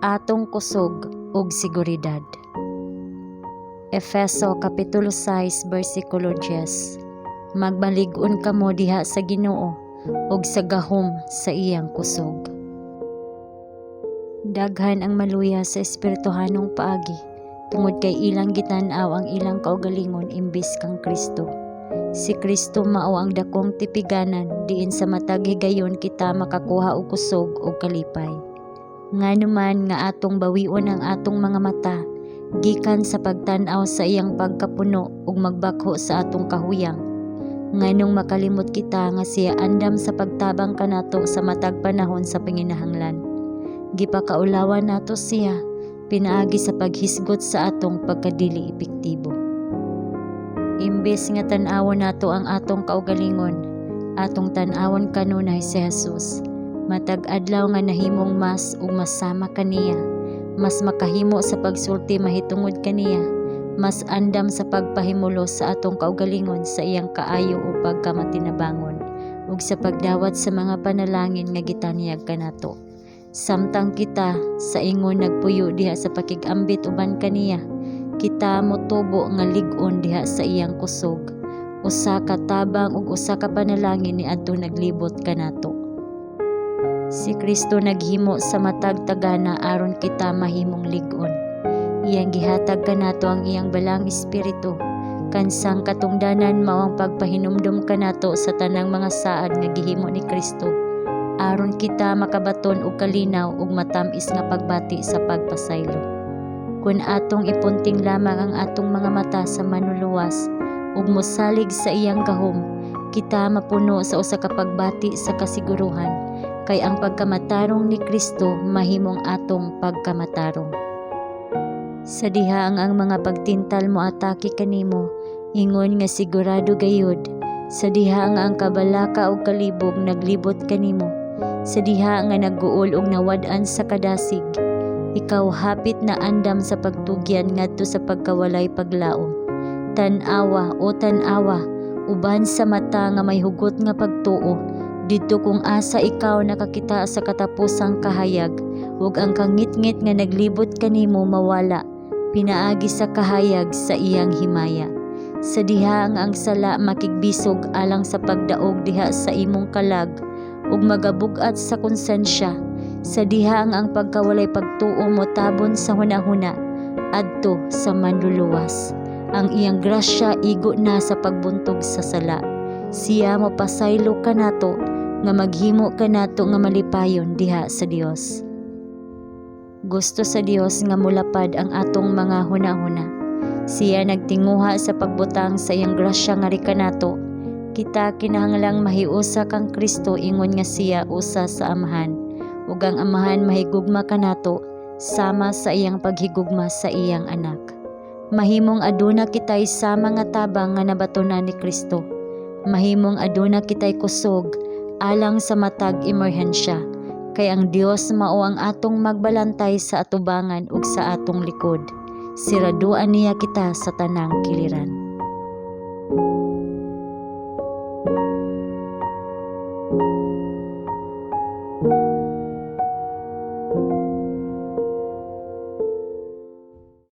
Atong kusog ug seguridad. Efeso kapitulo 6 bersikulo 10. Magmalig-on kamo diha sa Ginoo ug sa gahom sa iyang kusog. Daghan ang maluya sa espirituhanong paagi tungod kay ilang gitan-aw ang ilang kaugalingon imbis kang Kristo. Si Kristo mao ang dakong tipiganan diin sa matag higayon kita makakuha og kusog ug kalipay. Ngano man nga atong bawion ang atong mga mata gikan sa pagtan-aw sa iyang pagkapuno ug magbakho sa atong kahuyang? Nganong makalimot kita nga siya andam sa pagtabang kanato sa matag panahon sa panginahanglan? Gipakaulawan nato siya pinaagi sa paghisgot sa atong pagkadili epektibo. Imbes nga tan-awon nato ang atong kaugalingon, atong tan-awon kanunay si Jesus. Matag adlaw nga nahimong mas ug mas sama kaniya, mas makahimo sa pagsulti mahitungod kaniya, mas andam sa pagpahimulos sa atong kaugalingon sa iyang kaayo ug pagkamatinabangon, ug sa pagdawat sa mga panalangin nga gitanyag kanato. Samtang kita sa ingon nagpuyo diha sa pakig-ambit uban kaniya, kita motubo nga lig-on diha sa iyang kusog. Usa ka tabang ug usa ka panalangin niadtong naglibot kanato. Si Kristo naghimo sa matag tagana aron kita mahimong lig-on. Iyang gihatag kanato ang iyang Balaang Espiritu. Kansang katungdanan mao ang pagpahinumdom kanato sa tanang mga saad nga gihimo ni Kristo aron kita makabaton og kalinaw ug matam-is nga pagbati sa pagpasaylo. Kun atong ipunting lamang ang atong mga mata sa Manluluwas ug mosalig sa iyang gahom, kita mapuno sa usa ka pagbati sa kasiguruhan kay ang pagkamatarong ni Kristo mahimong atong pagkamatarong. Sa diha ang ang mga pagtintal moatake kanimo, ingon nga sigurado gayud, sa diha nga ang kabalaka ug kalibog naglibot kanimo, sa diha nga nagguol ug nawad-an sa kadasig, ikaw hapit na andam sa pagtugyan ngadto sa pagkawalay paglaom. Tan-awa, o tan-awa, uban sa mata nga may hugot nga pagtuo, didto kung asa ikaw nakakita sa katapusang kahayag, ug ang kangitngit nga naglibot kanimo mawala pinaagi sa kahayag sa iyang himaya. Sa diha nga ang sala makigbisog alang sa pagdaog diha sa imong kalag ug magabug-at sa konsensya, sa diha nga ang pagkawalay pagtuo motabon sa hunahuna, adto sa Manluluwas. Ang iyang grasya igo na sa pagbuntog sa sala. Siya mopasaylo kanato nga maghimo kanato nga malipayon diha sa Dios. Gusto sa Dios nga mulapad ang atong mga hunahuna. Siya nagtinguha sa pagbutang sa iyang grasya ngari kanato. Kita kinahanglang mahiusa kang Kristo ingon nga siya usa sa Amahan, ug ang Amahan mahigugma kanato sama sa iyang paghigugma sa iyang anak. Mahimong aduna kitay sama nga tabang nga nabatonan ni Kristo. Mahimong aduna kitay kusog alang sa matag emerhensya kay ang Dios mao ang atong magbalantay sa atubangan ug sa atong likod. Siraduan niya kita sa tanang kiliran.